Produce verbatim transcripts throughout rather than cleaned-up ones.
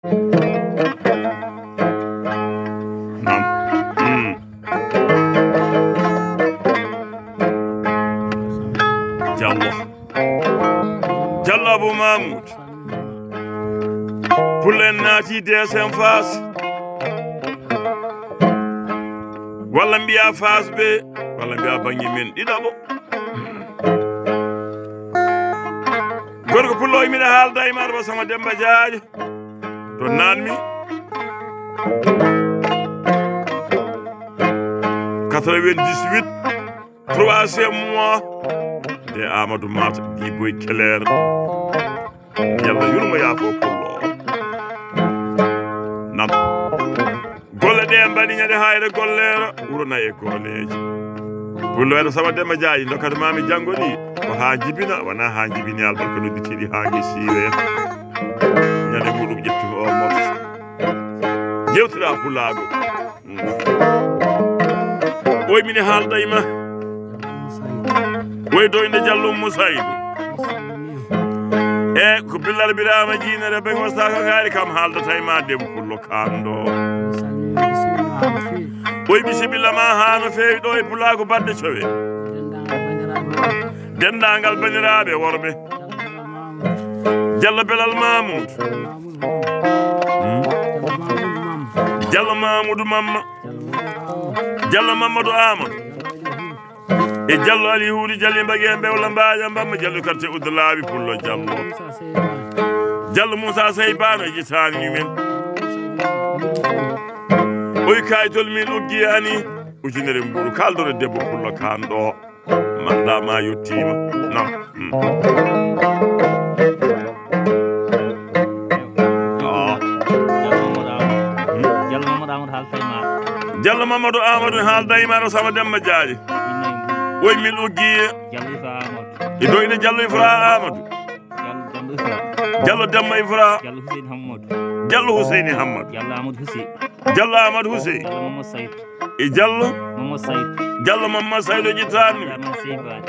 Naam. Mm. Jallo. Jallo Abou Mamoud. Pullo en naati D S M Fass. Walla mbiya Fass ɓe, walla mbiya bannge men ɗiɗaɓo. Gorko pullo o, miɗa haalda e maaɗa ba sama Demba Jaajo. To naanmi. Quatre-vingt-dix-huit, troisième mois de Amadou Mata, Guy Boy Keller. Yalla yurmo yaafo pullo. Nan. Golle ɗe mbaɗi ñande hayre golleera, wuro nayi e gooneeji. Pullo ene sama Demba Jaaji, ndokkata mami janngo ni, ko haa jibina, wona haa jibini albarka noddi tiiɗi haa ngi siiwe. Ñande muɗum ƴettumi o morso. Jewtira pulaagu. Mm. Oy mini haalda e ma. Oy doyde Jallo Ummu Saydu. E ko Bilal Birama Jiinere ɓe gostaka gaari kam haaldata e ma debbo pullo kando. Oy bisimilla ma haa no feewi ɗo e pulaagu baɗɗo cowe. Denndaangal bandiraaɓe worɓe. Jallo Belal Mamoud. Hmm. Jallo Mamoudou Mamma. Jallo Mamadou Amadou. E Jallo Ali Huudu Jalli Mbagi en Bewla Mbaaja Mbamma Jallo quartier Udda Laabi pullo Jallo. Jallo Moussa Sey Bano e jitaani ni men. Oy kayitol min uggiyani. Ujunere mbuɗu kaldore debbo pullo kan ɗo. Manda ma yettima. Non. Hmm. Ah. Jallo Mamadou Amadou. Hmm. Jallo Mamadou Amadou haalta e ma. Jallo Mamadou Amadou haalda e ma ɗo sama Demba Jaaji. Inna e mbuɗu. Oy min uggiye. Jallo Issa Amadou. E doyde Jallo Ifra Amadou. Jallo Demba Ifra. Jallo Demba Ifra. Jallo Hussein Hammadou. Jallo Hussein Hammadou. Jallo Amadou Hussein. Jallo Amadou Hussein. Jallo Mamadou Saïd. E Jallo. Mamadou Saïd. Jallo Mamadou Saïd o ƴettani. Abdourahmane Seybani.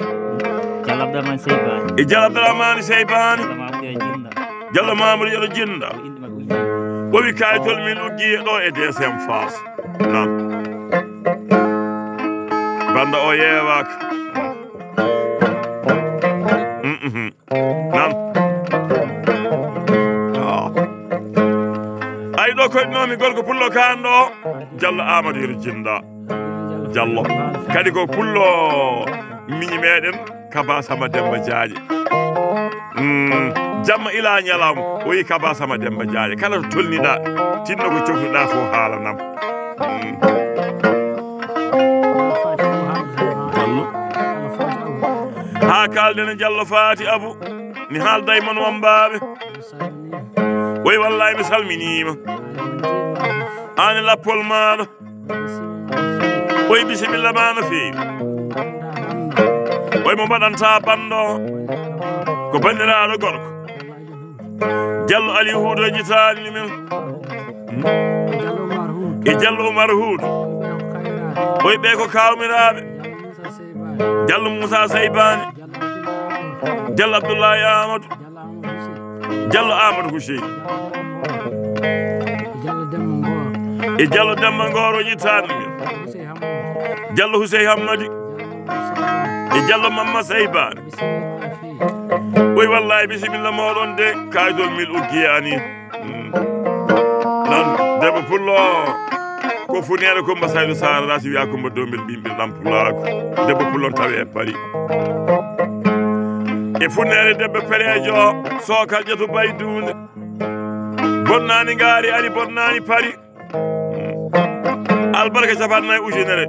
Jallo Abdourahmane Seybani. E Jallo Abdourahmane Seybani. Jallo Mamadou Yero Jinda. Jallo Mamadou Yero Jinda. Ko inde maɓɓe ujunere. Ɓowi kayitol min uggi e ɗo e D S M Fass. Nan. Banda o yeewaka. Mm, mhm. Nan. Ah. Ay ɗo koyɗinomi gorko pullo kan ɗo. Jallo Amadou Yero Jinda. Jallo. Kadi ko pullo miñi meɗen Kaba Samba Demba Jaaƴe. Mm, jamma ila ñalawma o yi Kaba Samba Demba Jaaƴe. Kala to tolniɗa, tinno ko cokluɗa fof haalanam. Mm. Jallo. Ha kalden e Jallo Fati Abu. Mi haalda e mon wambaɓe. Oy wallahi mi salminima. An e lappol maɗa. Oy bisimilla ma no feewi. Oy mo mbaɗanta bando. Ko bandiraɗo gorko. Jallo Ali Huudu e jitaani men. E Jallo Umar Huudu. Oy ɓe ko kawmiraɓe. Jallo Moussa Seybani. Jallo Abdoulaye Amadou. Jallo Amadou Hussein. E Jallo Demba Ngoro ƴittaanmi. Jallo Hussein Hammadi. E Jallo Mamma Seybani. Oy wallahi bisimilla moɗon de kaydol mil uggi ani. Mm. Non debbo pullo ko funere Kumba Saydu Sara rasi wiya Kumba Dombil ɓimɓe ɗam pulaagu. Debbo pullo on tawi e Paris. E funere debbo perejo sokal ƴetu bay dunde. Bonnani ngari ari bonnani Paris. Mm. Albarka capannayi ujunere.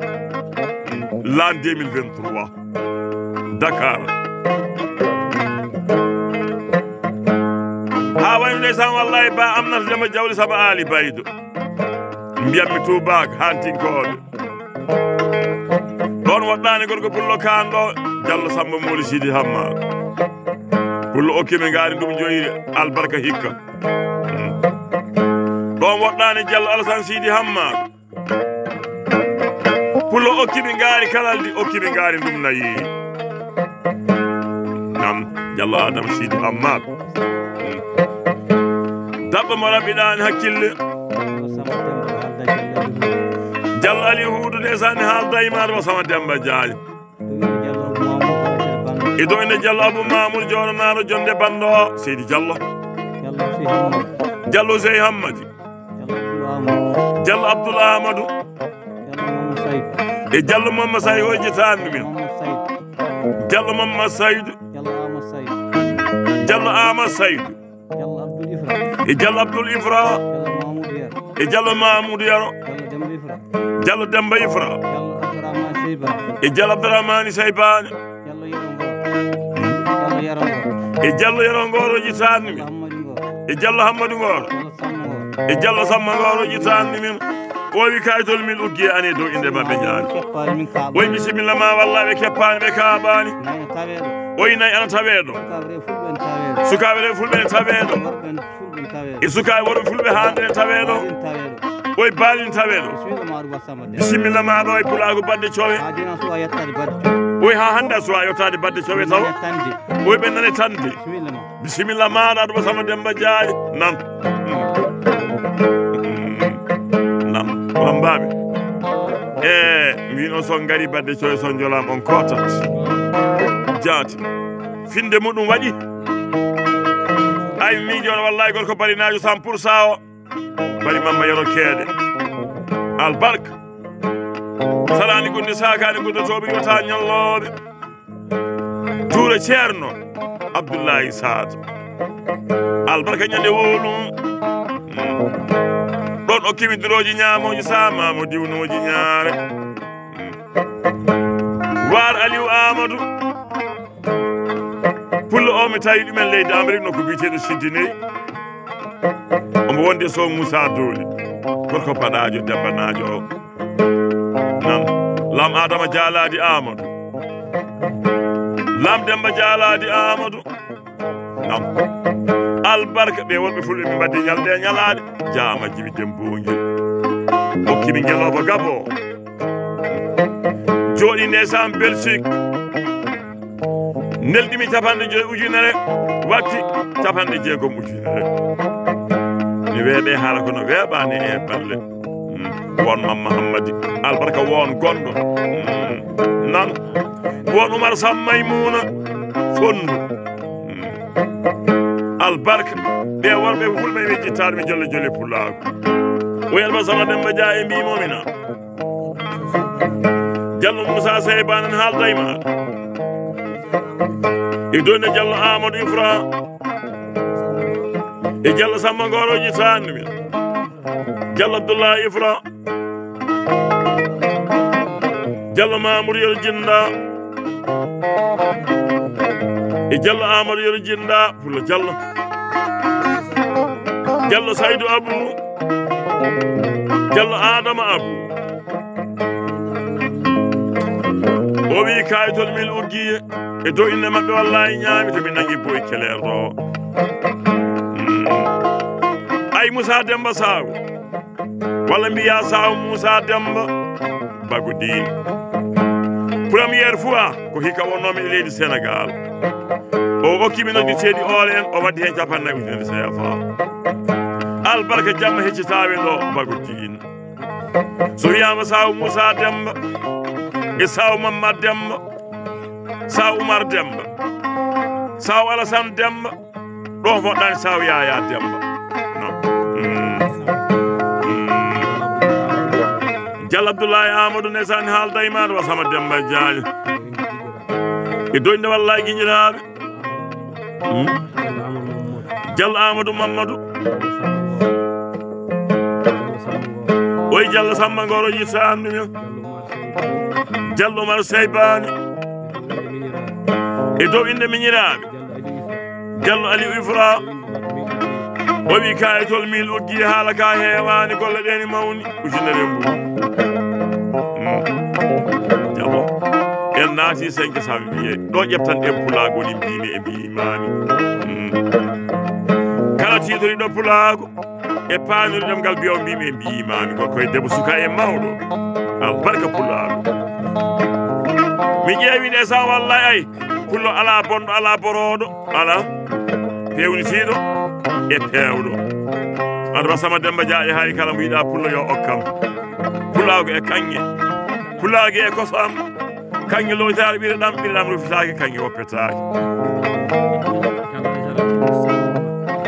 L'an deux mille vingt-trois. Dakar. Ha wayno ndeysaan wallahi ba amnata dema jawli saba ali baydo. Mbiyammi tubaak hantinkooɓe. Ɗon woɗɗaani gorko pullo kaan ɗo Jallo Samba Mooli Sidi Hamma. Pullo okkimi ngaari ɗum joyiri albarka hikka. Ɗon woɗɗaani Jallo Alasan Sidi Hamma. Pullo okkimi ngaari kalaldi okkimi ngaari ɗum nayi. Nam Jallo Adama Sidi Hamma. Daɓɓa mo raɓɓiɗaani hakkille. Ko Samba Demba haalda e galle ɗum. Jallo Aliou Huudu ndeysaan ne haalda e maa ɗo Samba Demba Jaajo. Ɗum woni Jallo Mamour Karatel Banndo. E ɗo ene Jallo Abou Mamour jooɗanaaɗo jonde Banndo o, Seydi Jallo. Jallo Sey Hammadi. Jallo Sey Hammadi. Jallo Abdoul Amadou. Jallo Abdoul Amadou. Jallo Mamadou Saydou. E Jallo Mamadou Saydou o jitaani ɗum en. Mamadou Saydou. Jallo Mamadou Saydou. Jallo Amadou Saydou. Jallo Amadou Saydou. Jallo Abdoul Ifra. E Jallo Abdoul Ifra. Jallo Mamoudou Yero. E Jallo Mamoudou Yero. Jallo Demba Ifra. Jallo Demba Ifra. Jallo Abdourahmane Seybane. E Jallo Abdourahmane Seybane. Jallo Yero Ngor. Jallo Yero Ngor. E Jallo Yero Ngor o jitaani ɗum en. Jallo Hammadou Ngor. E Jallo Hammadou Ngor. Jallo Samba Ngor. E Jallo Samba Ngor o jitaani ɗum en. O wi kayitol min uggi ane dow innde maɓɓe ñaami. Keppaani min kaaɓaani. O wi bisimilla ma wallaaɓe keppaani ɓe kaaɓaani. Nayi no taweeɗo. O wi nayi ana taweeɗo. Sukaaɓe rew fulɓe en taweeɗo. Sukaaɓe rew fulɓe en taweeɗo. Worɓe en fulɓe en taweeɗo. E sukaaɓe worɓe fulɓe haande en taweeɗo. Baali en taweeɗo. O wi baali en taweeɗo. Bisimilla ma ɗo Bassamba Demba. Bisimilla ma ɗo e pulaagu baɗde cowe. Haa jooni a suwa yettaade baɗde cowe. O wi haa hannde a suwa yettaade baɗde cowe tawa. Ɓe nane tande. O wi ɓe nane tande. Bisimilla ma. Bisimilla maaɗa, Aɗa Samba Demba Jaajo. Nan. Nan. Wambaaɓe. E, mbino son ngari baɗde coy son jolam on kotat. Jaati. Finde muɗum waɗi. Ay, miijo on wallahi gorko barinaajo cent pour cent o. Bari Mamma Yero Keede. Albarka. Sarani gunde sakani gunde tobiri wata ñallooɓe. Tuura Ceerno Abdullahi Saata. Albarka ñande wowlu. Ɗon o kimi durooji ñaamooji saamaamo diwnooji ñaare. Waar Aliou Amadou. Pullo o mi tawi ɗumen leydi Amérique nokku biyeteeɗo Sydney. Omo wonde Sow Moussa Dooli. Gorko baɗaajo Demba Naajo o. Nan. Lam Adama Jaaladi Amadou. Lam Demba Jaaladi Amadou. Nan. Albarka ɓe wonɓe fulɓe min mbaddi ñalɗe e ñalaaɗe. Jaama jibi dembooji. Okki min ngelooba gabo. Jooɗi ndeysaan Belgique. Neldi mi capanɗe joy ujunere. Watti capanɗe jeegom ujunere. Mi weeɓe haala kono weeɓaani e balle. Mm. Won Mamma Hammadi. Albarka won gonɗo. Mm. Nan. Won Umar Sam Maymuna. Fondu. Mm. Albarka. Ɓe worɓe fulɓe ɓe jittaade ɓe jolle jolle pulaagu. O yalba sama Demba Dia e mbimo mina. Jallo Moussa Sey Banan haalda e ma. E donde Jallo Amadou Ifra. E Jallo Samba Ngoroji Tanmi. Jallo Abdoulaye Ifra. Jallo Mamour Yero Jinda. E Jallo Amadou Yero Jinda. Pullo Jallo. Jallo Saydou Abou. Jallo Adama Abou. O wi kayitol mil uggi e dow inde maɓɓe wallahi ñaami to mi nangi boy keleer ɗo. Mm. Ay Moussa Demba Saw. Walla mbiya Saw Moussa Demba Bago Diin. Première fois ko hikka wonnoomi e leydi Sénégal. O okki mi noddi seedi oole en, o waddi heen capanɗe nayi ujunere C F A. Albarka jamma heccitaaɓe ɗo Bago Diin. So wiyaama Saw Moussa Demba, e Saw Mamma Demba, Saw Umar Demba, Saw Alassane Demba, ɗo foɗɗani Saw Yaya Demba. No. Mm. Mm. Jallo Abdoulaye Amadou ndeysaan haalda e ma ɗo Sama Demba Diagne. E doñde wallahi giñiraaɓe. Hmm? Jallo Amadou Mamadou. Oy Jallo Samba Ngoro yittaandu men. Jallo Umar Seybani. E dow inde miñiraaɓe. Jallo Aliou Ifra. O wi kayitol mil uggi haala ka heewaani golle ɗe ne mawni. Ujunere mbuuɗu. Mm. Jabo. En naati cinq cent wiye. Ɗo ƴeftan ɗen pulaagu woni mbimi e mbi imami. Mm. Kala tiitori ɗo pulaagu e paanori ɗemngal biyaw mbimi e mbi imami. Ko koye debbo suka e mawɗo. Albarka pulaagu. Mi ƴeewi ɗe sa wallay ay. Pullo alaa bonɗo, alaa borooɗo, alaa peewnitiiɗo e peewɗo. Adama Sama Demba Jaaƴe, hay kala mo yiɗa pullo yo okkam. Pulaagu e kaŋŋe. Pulaagu e kosam. Kaŋŋe lowtaare ɓireɗam, ɓireɗam rufitaake, kaŋŋe woppetaake.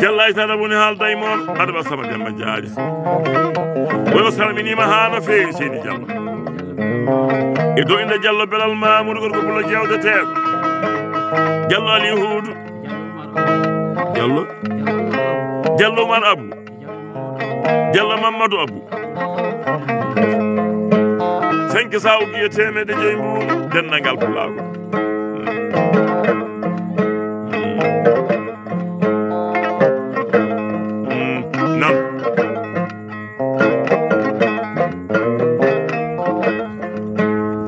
Jalla e tana woni haalda e mon, Adama Sama Demba Jaaƴe. Oyo salminiima haa no feewi, Seydi Jallo. E dow innde Jallo Belal Mamoudou, gorko pullo jeewteteeɗo. Jallo Aliou Houdou. Jallo. Jallo Oumar Abou. Jallo Mamadou Abou. Cinq cent ukiya teemedde joyi mbuuɗu denndangal pulaagu. Mm, nan.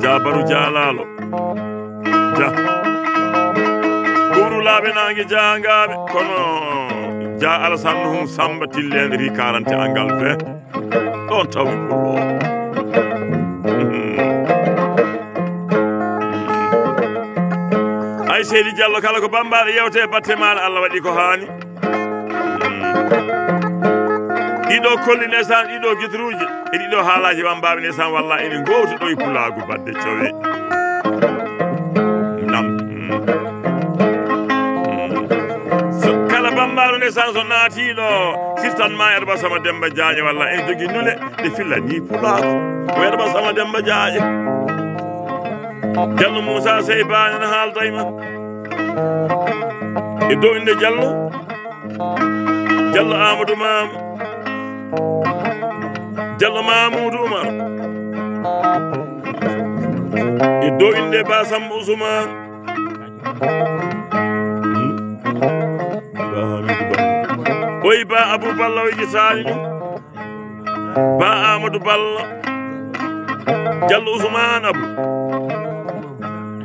Jaabaru Jaalaalo. Ja. Ɓuru laaɓe naange jaangaaɓe, kono Ja Alasan Nuhun Samba Tilleen ri quarante angal vingt. Ɗon tawi pullo. Ay Seydi Jallo, kala ko bambaɗo yewte e batte maɗa, Allah waɗi ko haani. Ɗiɗo kolli ndeysaan, ɗiɗo gitruuji e ɗiɗo haalaaji bambaɓe ndeysaan, walla ene ngowti ɗo e pulaagu baɗde cowe. Nam. So kala bambaɗo ndeysaan so naati ɗo, sirtan ma Yerba Sama Demba Jaaƴe, walla ene jogi nule ɗe fillani pulaagu. Ko Yerba Sama Demba Jaaƴe. Jallo Moussa Sey Ba ene haalda e ma. E dow innde Jallo. Jallo Amadou Mam. Jallo Mamoudou Oumar. E dow innde Ba Samba Ousmane. Ba Hamidou Ba. Oy Ba Abou Balla, oy Gisani ɗum. Ba Amadou Balla. Jallo Ousmane Abou.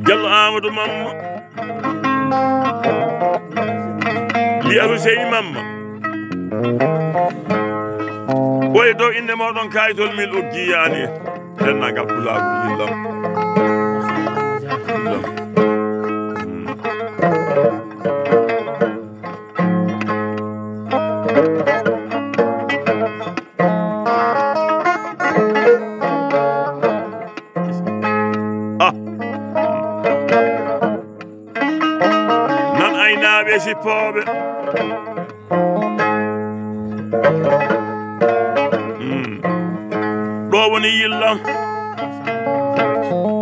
Jallo Amadou Mamma. Li Alu Seyni Mamma. Ɓoye dow innde moɗon kayitol min uggiyani. Denndaangal pulaagu yillam. Yillam. Hmm. Ah. Nan aynaaɓe sippooɓe. Mm. Ɗo woni yillam.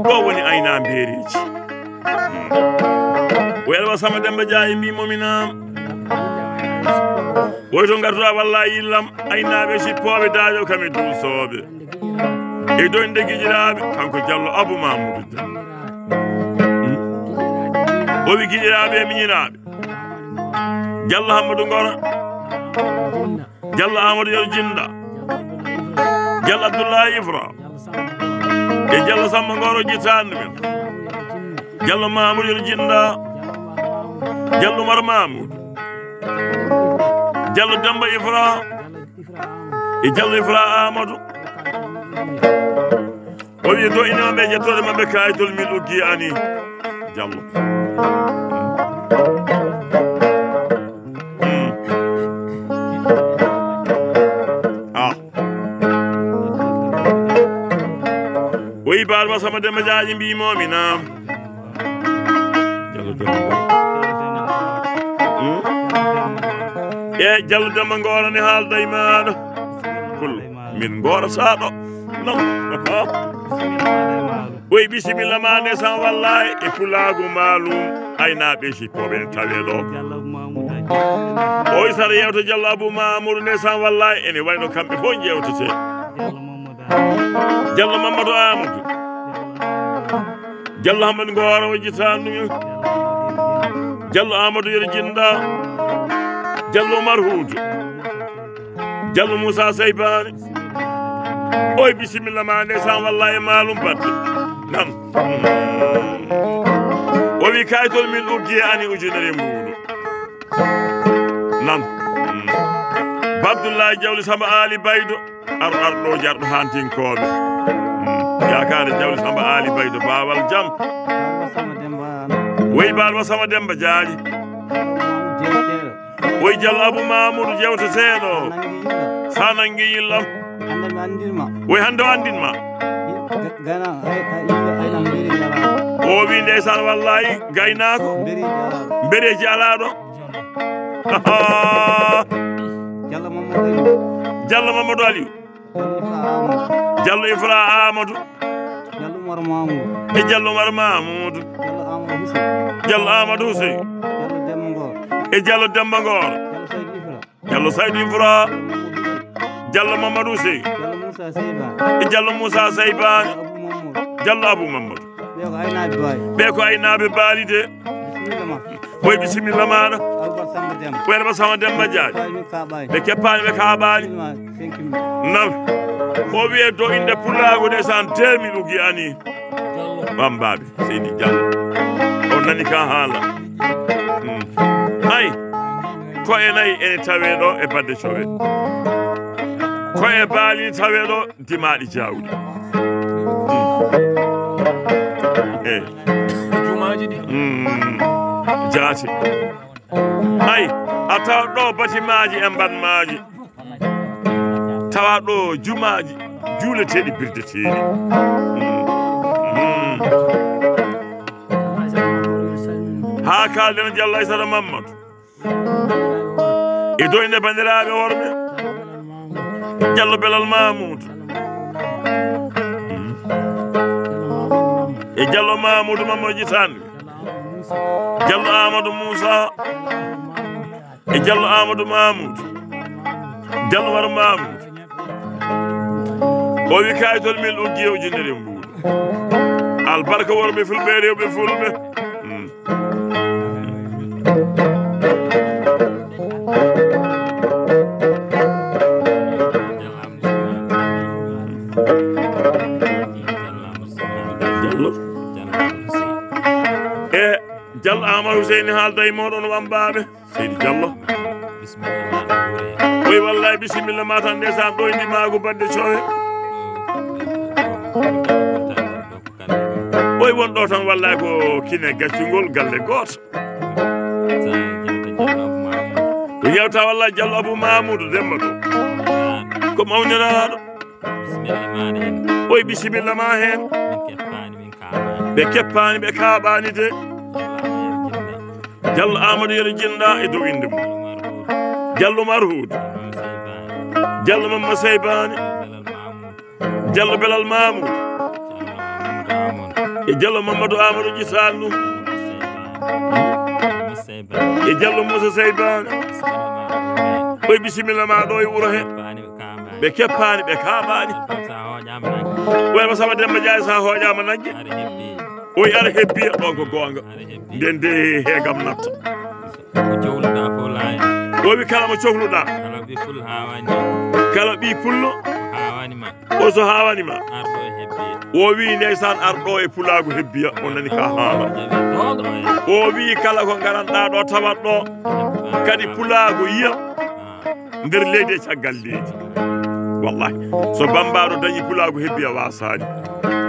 Ɗo woni aynaa mbeereeji. Mm. Welwa sama Demba Jaayi mbi mominam. Woy to ngartuɗa walla yillam aynaaɓe sippooɓe daajo kam e duusooɓe. E doñde giƴiraaɓe, kanko Jallo Abou Mamoudou Dia. Hmm? O wi giƴiraaɓe e miñiraaɓe. Jallo Hammadou Ngora. Jallo Amadou Yero Jinda. Jallo Abdoulaye Ifra. E Jallo Samba Ngoro jittaandu men. Jallo Mamoudou Yero Jinda. Jallo Oumar Mamoudou. Jallo Demba Ifra. E Jallo Ifra Amadou. O wi do ina maɓɓe jettoɗe maɓɓe kayitol min uggi ani. Jallo. Hmm. Ah. O wi Baaba Sama Demba Jaaji mbi momi nam. Jallo Demba. Hmm? E Jallo Demba Ngora ne haalda e maɗa. Kul min Ngora saɗo. Non. Oy bisimilla ma ndesan wallahi e pulaagu maalum aynaaɓe sippooɓe ene tawe ɗo. Oy sara yewta Jallo Abou Mamoudou ndesan wallahi ene wayno kamɓe fof jewtete. Jallo Mamadou Amadou. Jallo Hammadou Ngora o jitanu. Jallo Amadou Yero Jinda. Jallo Oumar Houdou. Jallo Moussa Seybani. Oy bisimilla ma ndesan wallahi e maalum batte. Nan. O wi kayitol min uggi ani ujunere mbuuɗo. Nan. Ba Abdoulaye Jawli Samba Ali Baydo. Ar arɗo jarɗo hantinkooɓe. Yaakaare Jawli Samba Ali Baydo Bawal Jam. Woy Balba Sama Demba Jaaji. Woy Jallo Abou Mamoudou jewteteeɗo. Sa nangi yillam. Hannde mi anndirma. Woy hannde o anndinma. Ga-, gana-, ay-, ay-, yimɓe ayna mberi jala. O wi ndeysaan wallahi gaynaako. Mberi jala. Mbereji alaaɗo. Jallo Mamadou Aliou. Jallo Mamadou Aliou. Jallo Ifra Amadou. Jallo Ifra Amadou. Jallo Umar Mamoudou. E Jallo Umar Mamoudou. Jallo Amadou Hussein. Jallo Amadou Hussein. Jallo Demba Ngor. E Jallo Demba Ngor. Jallo Saydou Ifra. Jallo Saydou Ifra. Jallo Mamadou Hussein. Jallo Moussa Seyba. E Jallo Moussa Seyba. Jallo Abou Mamoudou. Jallo Abou Mamadou. Ɓe ko aynaaɓe baali. Ɓe ko aynaaɓe baali de. Bisimilla ma. Koye bisimilla maɗa. Albar Samba Demba. Koye Albar Samba Demba Diagne. Keppaani ɓe kaaɓaani. Ɓe keppaani ɓe kaaɓaani. Bisimilla, thank you. Nan. O wiye do inde pulaagu ndeysaan deux mille ugi ani. Bambaaɓe, Seydi Diallo. O nani ka haala. Hmm. Ay. Ko e nayi ene tawe ɗo e badde cowe. Ko e baali tawe ɗo. Dimaaɗi jaawɗi. Eh. Jumaaji ɗi. Mm. Jaati. Ay, a tawa ɗo batimaaji e mbanmaaji. Tawa ɗo jumaaji juuleteeɗi birdeteeɗi. Mm. Mm. Haa kaalden Jallo Aysata Mammadu. E doyde banndiraaɓe worɓe. Jallo Belal Mamoudou. E Jallo Mamoudou Mamadou Jitande. Jallo Amadou Moussa. E Jallo Amadou Mamoudou. Jallo Umar Mamoudou. O wi kayitol mil uggi e ujunere mbuuɗu. Albarka worɓe fulɓe, rewɓe fulɓe. Mm. Jallo. E Jallo Amadou Hussein haalda e moɗon wambaaɓe. Seydi Diallo. Bisimilla ma ɗo wuure. Oy, wallahi, bisimilla ma tan, ndeysaan, ɗo indi maagu badde cowe. Oy, won ɗo tan, wallahi, ko kine gaccungol galle gooto. Ko yewta, wallahi, Diallo Abou Mamoudou Demba ɗo. Ko mawniraaɗo. Bisimilla ma heen. Oy, bisimilla ma heen. Min keppaani, min kaaɓaani. Ɓe keppaani, ɓe kaaɓaani de. Jallo Amadou Jinda. Jallo Amadou Yero Jinda e dow innde mum. Jallo Umar Huudu. Jallo Umar Huudu. Jallo Mamma Seybani. Jallo Mamma Seybani. Jallo Belal Mamoudou. Jallo Belal Mamoudou. Jallo Mamadou Amadou. E Jallo Mamadou Amadou Gisal ɗum. Jallo Mamma Seybani. Mamma Seybani. E Jallo Moussa Seybani. Bisimilla ma ɗo wuure. Oy, bisimilla ma ɗo e wuro he. Keppaani, ɓe kaaɓaani. Ɓe keppaani, ɓe kaaɓaani. Albar sa hooƴaama nagge. Oy, Albar Samba Demba Ndiaye, sa hooƴaama nagge. Aɗa hebbi. Oy, aɗa hebbi, ɗon ko goonga. Aɗa hebbi. Nden de heegam natta. Ko cohluɗaa fof laaya. O wi kala mo cohluɗaa. Kala ɓii pullo haawaani ma. Kala ɓii pullo. Haawaani ma. O so haawaani ma. Arɗo e hebbi. O wi ndeysaan arɗo e pulaagu hebbiya. O nani ka haala. O wi kala ko ngaranɗaa ɗo tawat ɗo. Kadi pulaagu yiya. Ah. Nder leydi e caggal leydi. Wallahi. So bambaaɗo dañi pulaagu hebbi a waasaani.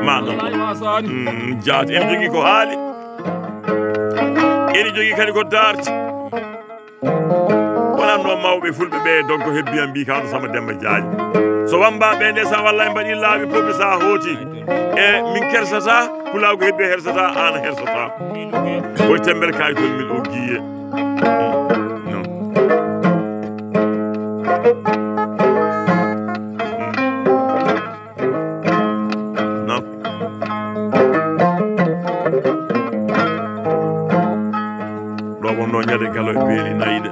Maɗa. Wallahi waasaani. Mm, jaati. Ene jogii ko haali. Ene jogii kadi ko daarti. Wonanno mawɓe fulɓe ɓe, donc hebbi am mbi kaano sama Demba Jaaji. So wamba ɓe nde sa wallahi mbaɗi laabi poɓɓe sa hooti. E min kersata, pulaagu hebbi hersata, an hersata. Koye temmbere kayitol min o giye. Non. Non. Ɗo wonno ñande galo e beeli nayi de.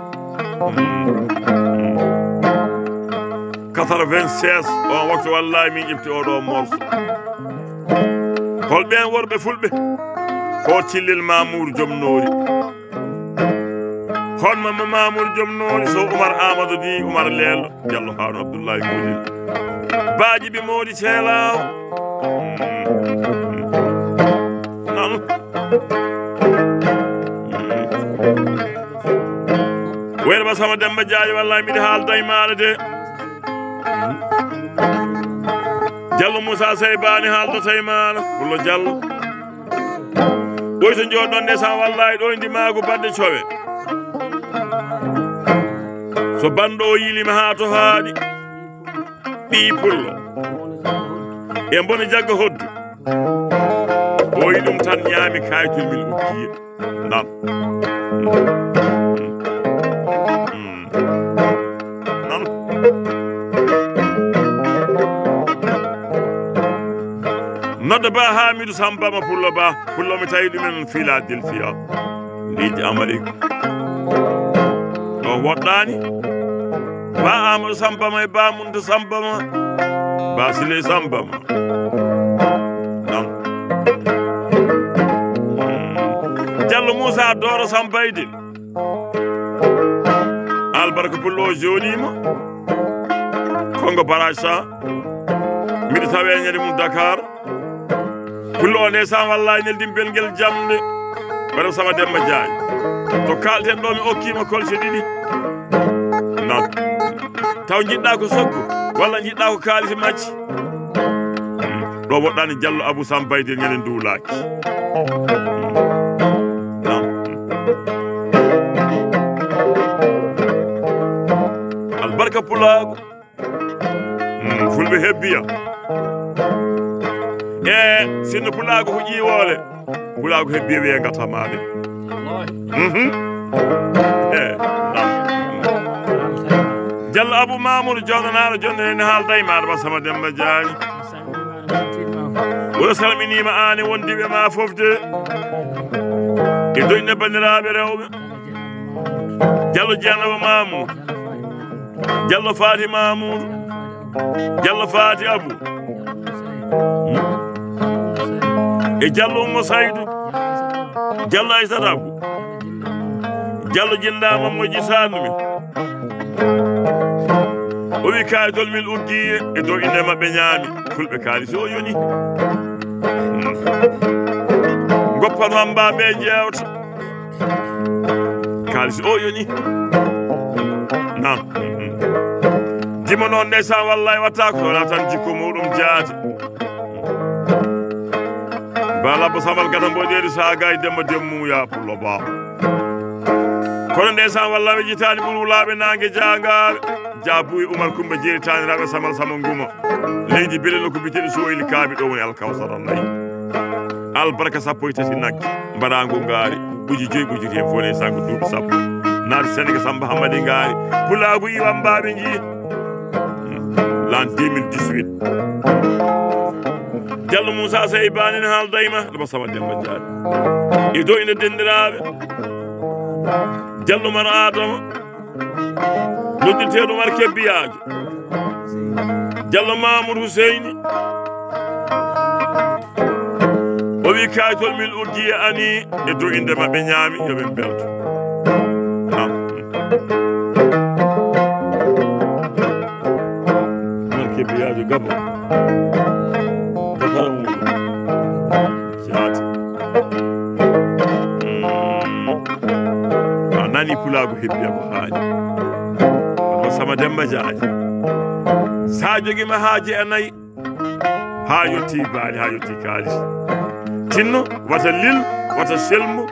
Quatre-vingt-seize, on waktu wallahi min ƴefti oɗo morso. Hol ɓen worɓe fulɓe? Ko Cillel Mamour Joom Noori. Hon Mama Mamour Joom Noori, so Oumar Amadou Di, Oumar Leelo, Diallo Harouna Abdoulaye Moodi. Baaji ɓe Moodi Ceelaawo. Nan. Wayno ba sama Demba Jaaji, wallahi miɗo haalda e maɗa de. Diallo Moussa Seybani haaldata e maɗa, Pullo Diallo. Ɓoy to jooɗɗon nde sa wallahi ɗo e ndimaagu baɗde cowe. So banɗo o yiilima haa to haaɗi. Ɓii pullo. E mbone jagga hoddu. Ɓooyi ɗum tan ñaami kaytul mil ukkiye. Nan. Nan. Nodda ba Hamidu Samba ma pullo ba. Pullo mi tawi ɗumen Philadelphia. Leydi Amérique. Ɗo woɗɗaani. Ba Amadou Samba ma e ba Munta Samba ma. Ba Sile Samba ma. Ɗon. Jallo Moussa Doro Sambayde. Albarka pullo o jooɗiima. Kongo Baraja. Miɗo tawi e ñande mum Dakar. Pullo o ndeysaan, wallaay, neldim belngel jamde. Mbaɗa sama Demba Jaañ. To kaalten ɗo, mi okkiima kolce ɗiɗi. Non. Taw njiɗɗa ko soggo, walla njiɗɗa ko kaalisi macci? Ɗo woɗɗani Jallo Abou Sambayde ñande nduwlaaki. Non. Albarka pulaagu. Mm, fulɓe hebbiya. E sinno pulaagu ko ƴiiwoole, pulaagu hebbiya wiye ngata maale. Mhm. E, nam. Jallo Abou Mamoudou, jonnanaaɗo, jonnanaaɗo, haalda e maaɗa, ba sama Demba Jaañ. O salminiima aan e wondiiɓe ma fof de. E doyne banndiraaɓe rewɓe. Jallo Jeynaba Mamoudou. Jallo Faati Mamoudou. Jallo Faati Abou. E Jallo Oumou Saydou. Jallo Aissata Abou. Jallo Jinda Mamadou Ji Sandumi. O wi kayitol mil uddi e dow inde maɓɓe ñaami. Fulɓe kaalis o yoni. Goppan wamba ɓe jeewta. Kaalis o yoni. Nan. Dimo noon ndeysaan, wallaay watta ko wala tan jikko muɗum jaati. Ba labbo samal gata mboɗeeri saagay Demba Demmu ya pullo ba. Kono ndeysaan, wallaay ɓe jitaani ɓuri wulaaɓe naange jaangaare. Jaabuwi Umar Kumba Jeeri taaniraaɓe samal sama nguma. Leydi beleno ko biteɗi soyli kaabi ɗo woni Alkawsara nayi. Albarka sappo e tati nagge. Mbaɗaango ngaari. Ɓuji joyi ɓuji heen fo ndeysaan ko duuɓi sappo. Naati Senegal Samba Hammadi ngaari. Pulaagu iwan mbaaɓe njii. L'an deux mille dix-huit. Jallo Moussa Sey Bani ne haalda e ma, ɗo sama Demba Jaabi. E dow ine denndiraaɓe. Jallo Mar Adama. Noddirteeɗo Mar Kebbiyaajo. Jallo Mamoudou Huseyni. O wi kayitol mil uddi e ani e dow inde maɓɓe ñaami yo ɓe mbelto. Nam. Mar Kebbiyaajo Gabo. Gabo. Jaati. Mm. A nani pulaagu hebbiya ko haali. Ko sama Demba Jaaji. Sa jogima haaji e nayi, ha yotti baali, ha yotti kaalis. Tinno, wata lil, wata selmo,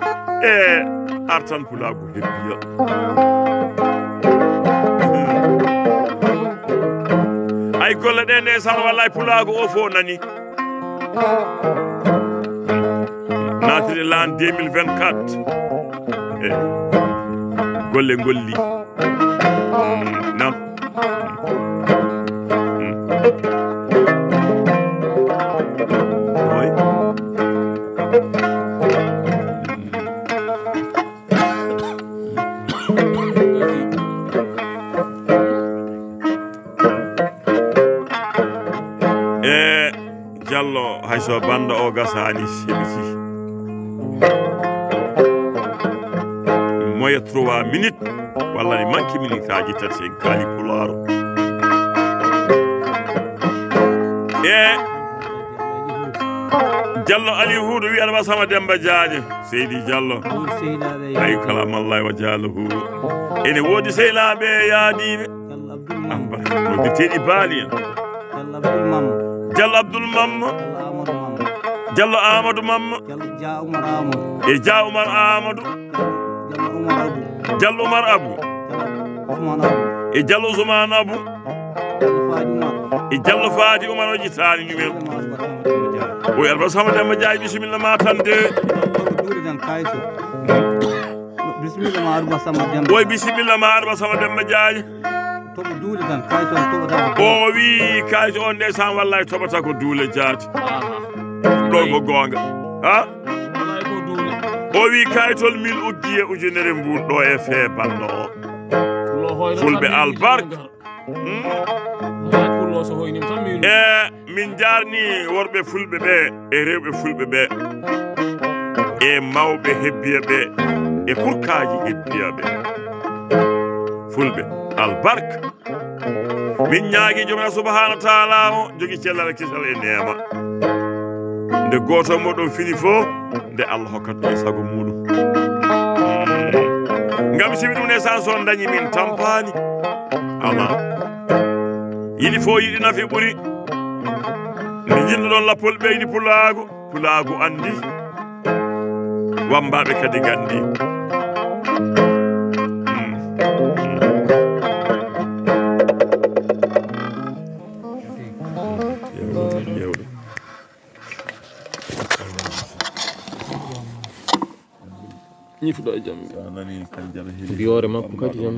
e artan pulaagu hebbiya. Ay golle ɗe ndeysaan, wallaay pulaagu o fo nani. Naatiri l'an deux mille vingt-quatre. Eh, golle ngolli. Nam. Oy. E Jallo, hay so banda o gasani seɓiti. Moya trois minutes, walla ni manque minute aji tati en kaali pulaaro. E Jallo Aliou Huudu wi aɗa wasama Demba Jaaje. Seydi Jallo. Ay, kala mallay wa jaalahu. Ene woodi seynaaɓe yaadiiɓe. Jallo Abdoul Mamma. Abba, no bitteɗi baali en. Jallo Abdoul Mamma. Jallo Abdoul Mamma. Jallo Amadou Mamma. Jallo Amadou Mamma. Jallo Dia Oumar Amadou. E Dia Oumar Amadou. Jallo Oumar Abou. Jallo Oumar Abou. Jallo Ousmane Abou. E Jallo Ousmane Abou. Jallo Fadi Oumar. E Jallo Faati Umar o jittaani ɗumen. Oy Alba Samba Demba Jaaji, bisimilla ma tan de. Toɓo duule tan kayso. Bisimilla ma Alba Samba Demba. Oy bisimilla ma Alba Samba Demba Jaaji. Toɓo duule tan kayso, toɓo tan. O wi kayso on ndeysaan, wallahi toɓata ko duule jaati. Ɗo ko goonga. Ha? O wi kaytol mil uggiye ujunere mbuur ɗo e fee banno o. Fulɓe albarka. E min njaarni worɓe fulɓe ɓe, e rewɓe fulɓe ɓe, e mawɓe hebbiya ɓe, e kurkaaji hebbiya ɓe. Fulɓe albarka. Min ñaagi Jomiraɗo subhanahu wa taala o jogi cellal, kisal e neema. Nde gooto moɗon fini fof, nde Allah hokkat ɗum e sago muɗum. Ngam si mi ɗum ne san son dañi min tampani. Ama. Yiɗi fof yiɗi nafi ɓuri. Nde jinnoɗon lappol ɓeydi pulaagu, pulaagu andi. Wambaɓe kadi gandi. Ñifuɗo e jam. Mbiyoore makko kadi jam.